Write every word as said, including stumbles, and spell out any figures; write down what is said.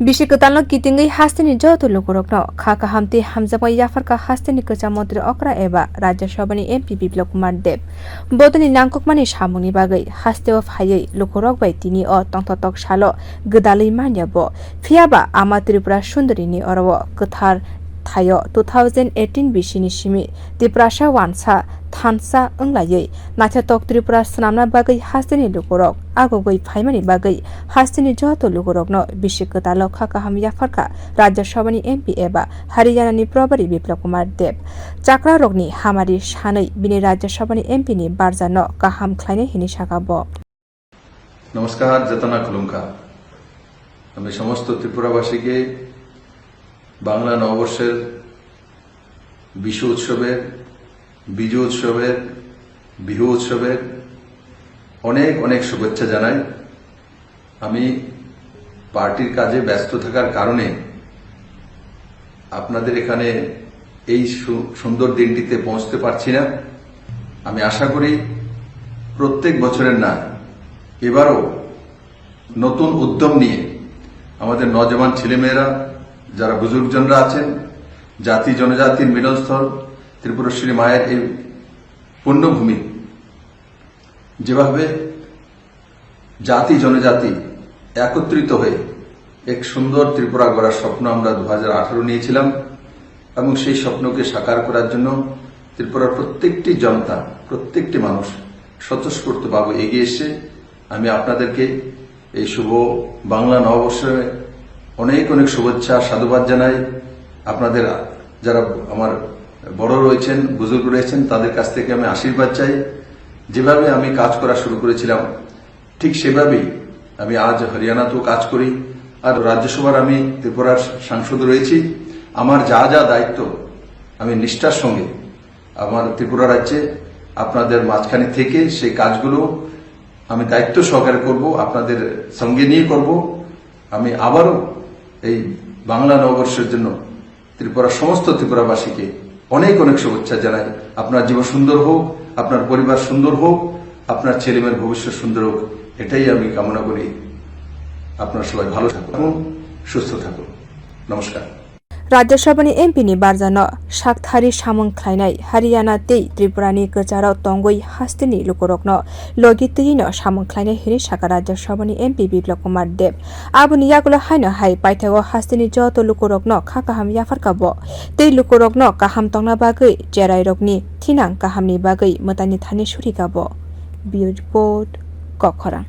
Bisi kwtalno kitingwi hasteni joto lukurokno kha kaham tei hamjakma yapharkha hasteni kwcham montri okra eba Rajya Sabhani M P Biplab Kumar Deb. Bodoni nangkukmani samungni bagwi hasteo phaiwi lukurok bai tini o tongthotok salo gwdalwi manya bo. Phiyaba Ama Tripura Sundarini oro o kwthar thaio two thousand eighteen bisini simi Tiprasa wansa thansa wnglaiwi naithotok Tripura swnamna bagwi hasteni lukurok agogwi phaimani bagwi hasteni joto lukurokno bisi kwtalo kha kaham yapharkha Rajya Sabhani M P eba Haryanani Probari Biplab Kumar Deb. Chakrarokni hamari sanwi bini Rajya Sabhani M P ni barjano kaham khlainai hwnwi sakha bo. নমস্কার, জাতানা খুলুমখা। আমি সমস্ত ত্রিপুরাবাসীকে বাংলা নববর্ষের, বিষু উৎসবের, বিজু উৎসবের, বিহু উৎসবের অনেক অনেক শুভেচ্ছা জানাই। আমি পার্টির কাজে ব্যস্ত থাকার কারণে আপনাদের এখানে এই সু-, সুন্দর দিনটিতে পৌঁছতে পারছি না। আমি আশা করি প্রত্যেক বছরের ন্যায় এবারও নতুন উদ্যম নিয়ে আমাদের নওজোয়ান ছেলেমেয়েরা, যারা বুজুর্গজনরা আছেন, জাতি জনজাতির মিলনস্থল ত্রিপুরেশ্বরী মায়ের এই পুণ্যভূমি, যেভাবে জাতি জনজাতি একত্রিত হয়ে এক সুন্দর ত্রিপুরা গড়ার স্বপ্ন আমরা দু হাজার আঠারো নিয়েছিলাম এবং সেই স্বপ্নকে সাকার করার জন্য ত্রিপুরার প্রত্যেকটি জনতা, প্রত্যেকটি মানুষ স্বতঃস্ফূর্তভাবে এগিয়ে এসে আমি আপনাদেরকে এই শুভ বাংলা নববর্ষে অনেক অনেক শুভেচ্ছা, সাধুবাদ জানাই। আপনাদের যারা আমার বড় রয়েছেন, বুজুর্গ রয়েছেন, তাদের কাছ থেকে আমি আশীর্বাদ চাই। যেভাবে আমি কাজ করা শুরু করেছিলাম, ঠিক সেভাবেই আমি আজ হরিয়ানাতেও কাজ করি। আর রাজ্যসভার আমি ত্রিপুরার সাংসদ রয়েছি। আমার যা যা দায়িত্ব আমি নিষ্ঠার সঙ্গে আমার ত্রিপুরা রাজ্যে আপনাদের মাঝখানে থেকে সেই কাজগুলো আমি দায়িত্ব সহকারে করব, আপনাদের সঙ্গে নিয়ে করব। আমি আবারও এই বাংলা নববর্ষের জন্য ত্রিপুরার সমস্ত ত্রিপুরাবাসীকে অনেক অনেক শুভেচ্ছা জানাই। আপনার জীবন সুন্দর হোক, আপনার পরিবার সুন্দর হোক, আপনার ছেলেমেয়ের ভবিষ্যৎ সুন্দর হোক, এটাই আমি কামনা করি। আপনারা সবাই ভালো থাকুন, সুস্থ থাকুন। নমস্কার। Rajya Sabhani M P ni barjano sakthari samung khlainai Haryana tei Tripurani kwcharo tongwi hasteni lukurokno logi twino samung khlainai hwnwi sakha Rajya Sabhani M P Biplab Kumar Deb. Aboni yagulo haino hai paithago hasteni joto lukurokno kha kaham yapharkha bo tei lukurokno kaham tongna bagwi cherairokni thinang kahamni bagwi mwtaini thani surikha bo. Bureau Report, Kokkhorang.